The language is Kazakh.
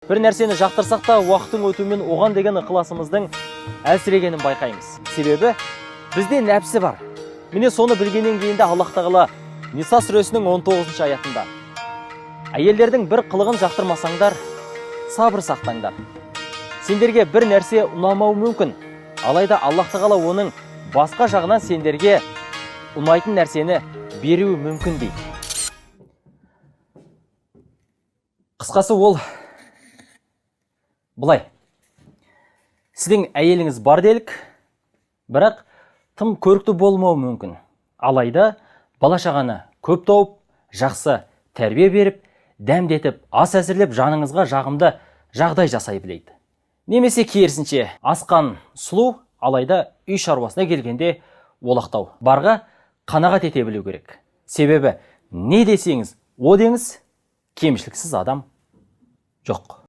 Бір нәрсені жақтырсақ та, уақыттың өтуімен оған деген ықыласымыздың әлсірегенін байқаймыз. Себебі бізде нәпсі бар. Міне, соны білгеннен кейін де Аллах Тағала Ниса сүресінің 19 аятында: «Әйелдердің бір қылығын жақтырмасаңдар, сабыр сақтаңдар. Сендерге бір нәрсе ұнамауы мүмкін, алайда Аллах Тағала оның басқа жағынан сендерге ұнайтын нәрсені беруі мүмкін», – дейді. Қысқасы, ол былай: сіздің әйеліңіз бар делік, бірақ тым көрікті болмауы мүмкін, алайда бала шағаны көп тауып, жақсы тәрбие беріп, дәмдетіп ас әзірлеп, жаныңызға жағымды жағдай жасай біледі. Немесе керісінше, асқан сұлу, алайда үй шаруасына келгенде олақтау. Барға қанағат ете білу керек, себебі не десеңіз о деңіз, кемшіліксіз адам жоқ.